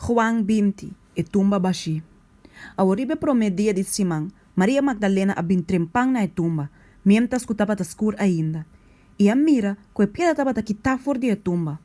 Juan 20, E tumba bashí. Awor riba e promé dia di siman, Maria Magdalena a bin trempan na e tumba, miéntras ku tabata skur ainda, i a mira ku e piedra tabata kitá for di e tumba.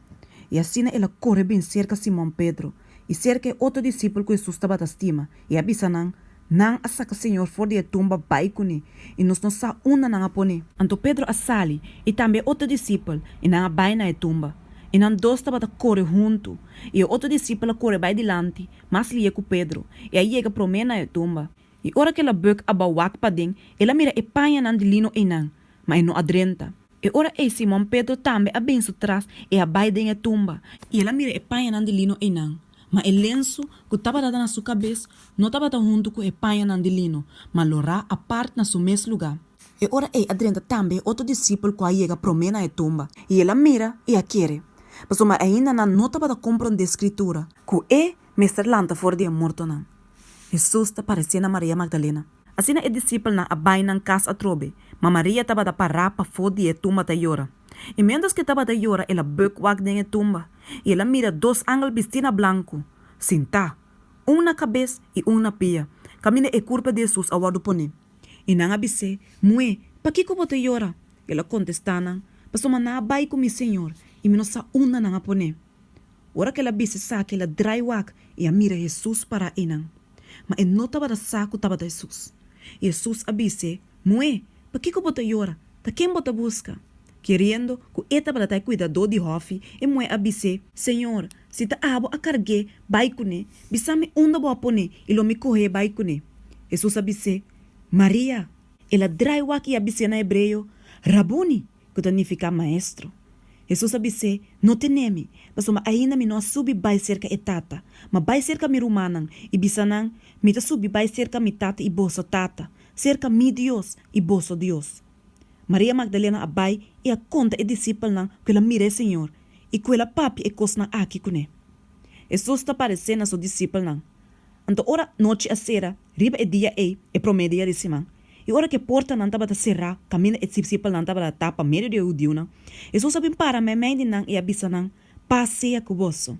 I asina el a kore bin serka Simon Pedro i serka e otro disipel ku Hesus tabata stima, i a bisa nan, Nan a saka Señor for di e tumba bai kuné, i nos no sa unda nan a pon'é. Anto Pedro a sali, i tambe e otro disipel, i nan a bai na e tumba. I nan dos tabata kore huntu, i e otro disipel a kore bai dilanti, mas lié ku Pedro, i a yega promé na e tumba. I ora ku el a bùk abou wak paden, el a mira e pañanan di lino einan, ma e no a drenta. E ora ei Simon Pedro tambe a bin su tras i a bai den e tumba. I el a mira e pañanan di lino einan, ma e lensu ku tabata na su kabes no tabata huntu ku e pañanan di lino, ma lorá apart na su mes lugá. E ora ei a drenta tambe e otro disipel ku a yega promé na e tumba, i el a mira i a kere, pasobra ainda nan no tabata komprondé Skritura, ku e mester lanta for di e mortonan. Hesus ta paresé na Maria Magdalena. Asina e disipelnan a bai nan kas atrobe, ma Maria tabata pará pafó di e tumba ta yora. I miéntras ku e tabata yora el a bùk wak den e tumba, i el a mira dos angel bistí na blanku, sintá, un na kabes i un na pia, kaminda e kurpa di Hesus a wòrdu poné. I nan a bis'é, Muhé, pakiko bo ta yora? El a kontestá nan, Pasobra nan a bai ku mi Señor, i mi no sa unda nan a pon'é. Ora ku el a bisa esaki el a drai wak i a mira Hesus pará einan. Ma e no tabata sa ku tabata Hesus. I Hesus a bis'é, Muhé, pakiko bo ta yora? Ta ken bo ta buska? Keriendo ku e tabata ta e kuidadó di hòfi, e muhé a bis'é, Señor, si ta abo a karg'é bai kuné, bisa mi unda bo a pon'é i lo mi koh'é bai kuné. Hesus a bis'é, Maria! El a drai wak i a bis'é na hebreo, Rabuni! ku ta nifiká Maestro. Hesus a bis'é, No tene mi, pasobra ainda mi no a subi bai serka e Tata, ma bai serka mi rumannan i bisa nan, Mi ta subi bai serka mi Tata i boso Tata, serka mi Dios i boso Dios. Maria Magdalena a bai i a konta e disipelnan ku el a mira e Señor i ku el a papia e kosnan aki kuné. Hesus ta paresé na su disipelnan. Anto ora nochi a sera, riba e dia ei, e promé dia di siman, i ora ku e portanan tabata será kaminda e disipelnan tabata ta pa medio di e hudiunan, Hesus a bin para meimei di nan i a bisa nan, Pas sea ku boso.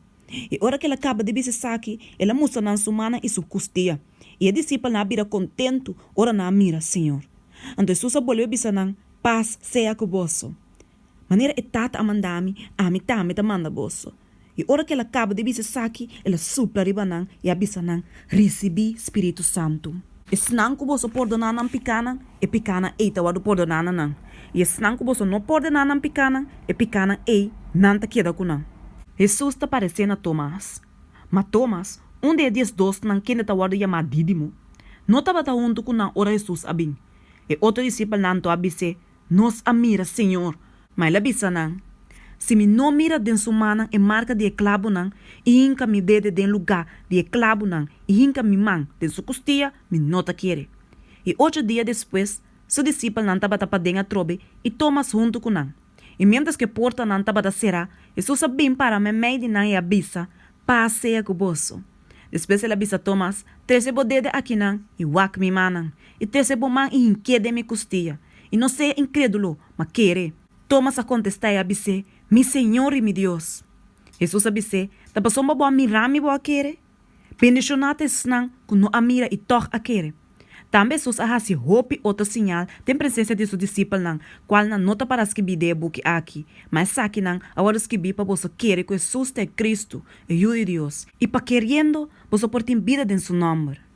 I ora ku el a kaba di bisa esaki, el a mustra nan su mannan i su kustia. I e disipelnan a bira kontentu ora nan a mira Señor. Anto Hesus a bolbe bisa nan, Pas sea ku boso. Manera e Tata a manda mi, ami tambe ta manda boso. I ora ku el a kaba di bisa esaki, el a supla riba nan i a bisa nan, Risibí spiritu santu. Esnan ku boso pordoná nan pikánan, e pikánan ei ta wòrdu pordoná na nan, i esnan ku boso no pordoná nan pikánan, e pikánan ei nan ta keda ku nan. Hesus ta paresé na Tomas. Ma Tomas, un di e diesdosnan kende ta wòrdu yamá Dídimo, no tabata huntu ku nan ora Hesus a bin. E otro disipelnan anto a bis'é, Nos a mira Señor! Ma el a bisa nan, Si mi no mira den su mannan e marka di e klabunan, i hinka mi dede den lugá di e klabunan i hinka mi man den su kustia, mi no ta kere. I ocho dia despues, su disipelnan tabata paden atrobe i Tomas huntu ku nan. I miéntras ku e portanan tabata será, Hesus a bin para meimei di nan i a bisa, Pas sea ku boso. Despues el a bisa Tomas, Trese bo dede akinan i wak mi mannan, i trese bo man i hink'é den mi kustia, i no sea inkrédulo, ma kere. Tomas a kontestá i a bis'é, Mi Señor i mi Dios! Hesus a bis'é, Ta pasobra bo a mira mi bo a kere? Bendishoná ta esnan ku no a mira i tòg a kere. Tambe Hesus a hasi hopi otro siñal den presensia di su disipelnan, kualnan no ta para skibí den e buki aki, ma esakinan a wòrdu skibí pa boso kere ku Hesus ta e Kristu, e Yu di Dios, i pa keriendo boso por tin bida den su nòmber.